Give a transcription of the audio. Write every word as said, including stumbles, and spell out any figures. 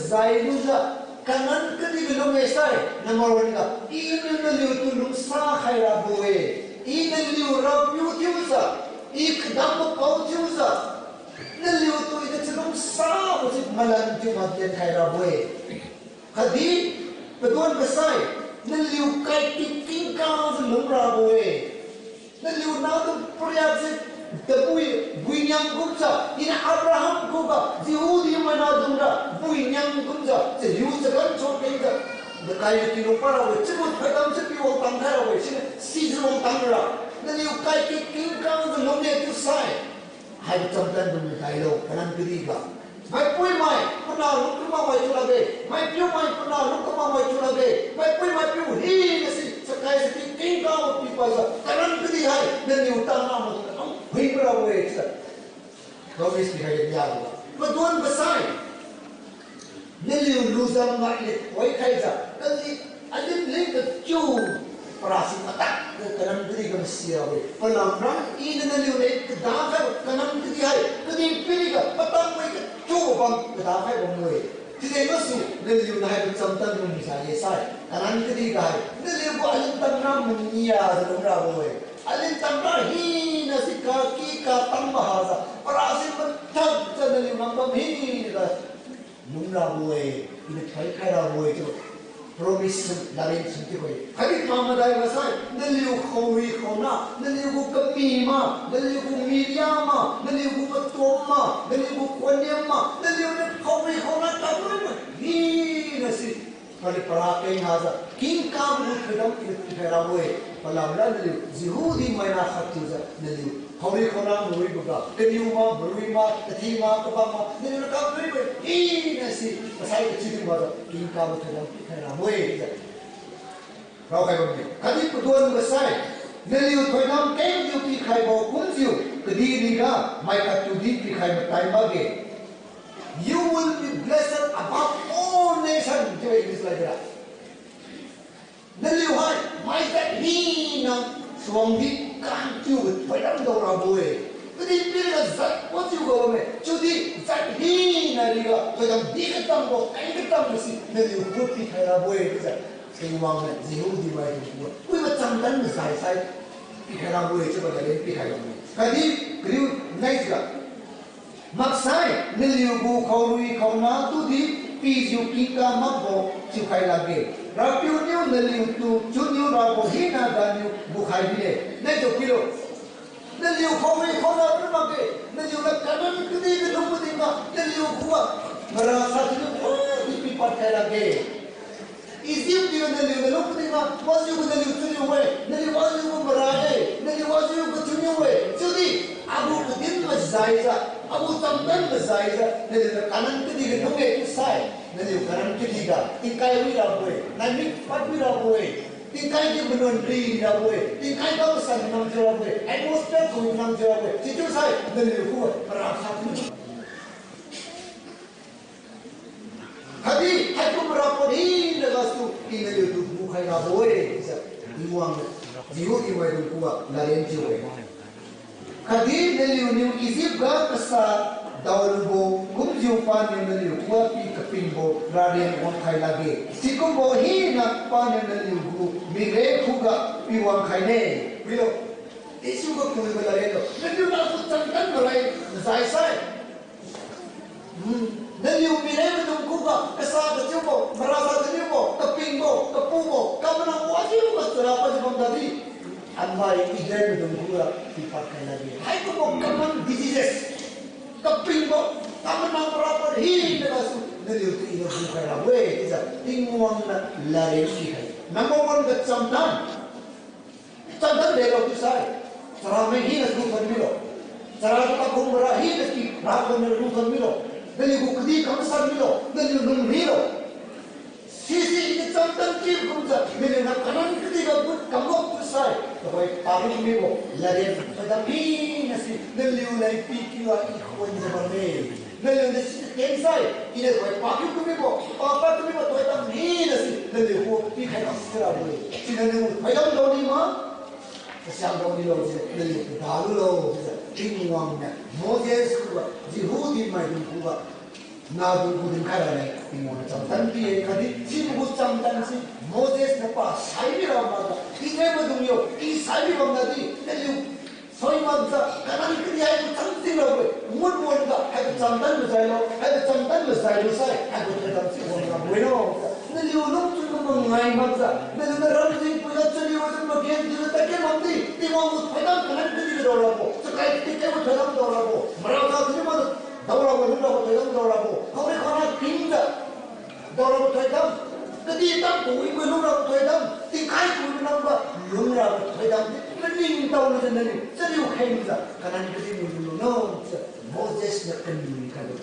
zai lujiu, Canaan kadih ga lung-e sai, number one ga, I niu naliutu lungsa khai rabo-e. I naliu Rapiu thiujiu, I kadam mapao thiujiu, naliutu I niu chalungsabo si malan thiu matienkhai rabo-e. Khatdi, paduan ga sai, naliu kaikik kingkangjiu lung rabo-e. Naliu nahdung pariak se, tabui, buiniang kumjiu, I niu Abraham khuga, Jehudi mai nahdungra, buiniang kumjiu, chahiu chagan chon kengjiu, nakai naki lung parabo-e, chiubo thoidam se pi wangtang khai rabo-e, siniu sijiu wangtang ra, naliu kaikik kingkangjiu lung-e chiu sai. Haibo chamtan dung matailo, Canaan kadih ga. Maipuimai, pana lung kamakmai thiu lakge. Maipiumai, pana lung kamakmai thiu lakge. Maipuimai piu hina si, sakai se tingkabo pipadjiu, Canaan kadih hai, naliu tangna madu kam phui rabo-e chiujiu. Promise pikhai niaboga. Paduan ga sai. Naliu lujam ga I thoikhaijiu, kali alin leng kachiu, parasi matak, Canaan kadih ga masi rabo-e. Palamra I niu naliu leng kadakhai Canaan kadih hai, kadihpiriga patangmai kachiubo bam kadakhai bambo-e. Chiujeng gasu naliu nahaibo chamtan dung misa ye sai, Canaan kadih ga hai, naliu gu alin tanra mania jiu lung rabo-e. Alin tanra hina si kaki katang mahajiu, parasi matakjiu naliu nang bam hina lungrabo-e, I niu thoikhai rabo-e chiu. Promise sun, ladriat sun chiubo-e. Khatdi pamadai ga sai, naliu khaorui khaona, naliu gu kami ma, naliu gu media ma, naliu gu matuam ma, naliu gu khuanniam ma, naliu niu khaorui khaona kamlui ma hina si, pali para keng hajiu, kingkabo gu thoidam I niu pikhai rabo-e. Palamra naliu Jehudi maina khat thiujiu naliu khaorui khaona maruiboga, kaniu ma, marui ma, kathi ma, kabam ma, naliu niu kamluibo hina si, kasai kachiu din makjiu kingkabo thoidam pikhai rabo-e chiujiu raokhai bamme. Khatdi paduan ga sai, naliu thoidam kengniu pikhaibo kumjiu, kadihniga mai katudi pikhai matai makge. You will be blessed above all nation, chiu-e English lai dira. Naliu hai mai jat hina suangdi kangchiubo thoidam dao rabo-e. Kadihpiriga jat wajiu ga bamme, chiudi jat hina riga thoidam di katambo, kai katambo si naliu khuga pikhai rabo-e chiujiu, Tingwang niu Jehudi maidung khuga, wi machamtan mazai sai pikhai rabo-e chiubo ladriat pikhai bamme. Khatdi kariu nai jiga, maksai naliu gu khaorui khaona tudi pijiu kingka makbo chiukhai lakge. Rapiu niu naliutu chunniu rabo hina ganiu gukhai bine. Nai tu pilo. Naliu khaorui khaona tu makge, naliu niu Canaan kadih ga lung matingga, naliu khuga marasa chunniu khatdi pipad khai lakge. Egypt tiu naliu niu lung matingga, wajiu gu naliu chunniu-e, naliu wajiu gu mara-e, naliu wajiu gu chunniu-e, chiudi, agu kadin mazaijiu, agu chamtan mazaijiu, naliu niu Canaan kadih ga lung-e chiusai, naliu Canaan kadih ga tingkai wi rabo-e, naimik pad wi rabo-e, tingkai di manuan ri rabo-e, tingkai ga masan nang jiu rabo-e, atmosphere tu nang jiu rabo-e, sichiusai naliu khuga marasa chunniu khatdi haikum rabo hina gasu I naliutu gukhai rabo-e, chiujiu Tingwang niu Jehudi maidung khuga ladriat thiu-e. Khatdi naliuniu Egypt ga kasa daolubo kumjiu paniu naliu khuga pi kapingbo raleng wangkhai lakge. Sikumbo hina paniu naliu gu mire khuga pi wangkhaine. Pilo, Jesu ga kuibo ladriatlo. Naliu nagu chamtan marai mazai sai, Hmm, naliu mire maidung khuga kasa kachiubo, marasa kaniubo, kapingbo, kapubo, kamanang wajiu ga chara pajiu bam tadi, anmai Israel maidung khuga pipad khai lakge. Haikumbo common diseases, kapingbo, kamanang parapad hina gasu naliutu I niu gukhai rabo-e chiujiu Tingwang niu ladriat pikhai. Number one ga chamtan. Chamtan delo chiusai, chara mai hina lungthon milo. Chara gu kakhung mara hina ki rakhon milo, lungthon milo. Naliu gu kadih kam san milo, naliu lung milo. Sisi I niu chamtan kim kumjiu, naliu niu Canaan kadih ga gu kamlok chiusai, tuhoi pariu mibo ladriat thoidam hina si naliu leng pikiu a I khuanjiu bamme. Naliu niu si tensai, I niu tuhoi pakiu kamibo, papad kamibo thoidam hina si naliu khuga pikhai kam sirabo-e. Siniu naliu thoidam dao ni ma, kasiam dao nilo si naliu kadalulo chiujiu Tingwang niu Moses khuga, Jehudi maidung khuga Natu gu dinkhai raleng, Tingwang chamtan pi-e khatdi, sibo gu chamtan si Moses niu pasai mira makjiu, Israel maidung yo, I sai mi bamnadi, naliu sui makjiu, Canaan kadih haibo chang ting rabo-e, ngut wan ga, haibo chamtan mazailo, haibo chamtan mazailu sai, haibo thoidam si wang rabo-e no. Naliu lungchun gu mangai makjiu, naliu na ramjing puiga chaliu wajin magen dijiu tadken bamdi, Tingwang gu thoidam Canaan kadih ga daorabo, chakai kadih kaibo thoidam daorabo, mara ga kadi ma daorabo, nungrabo thoidam daorabo, khaone khana kingjiu daorabo thoidam, kadih tam kawibo lungrabo thoidam, tingkai kawibo nangba lungrabo thoidam di maningtao lujiu naliu chariu khengjiu Canaan kadih lung lunglo no, chiu Moses niu kaniu khaibo.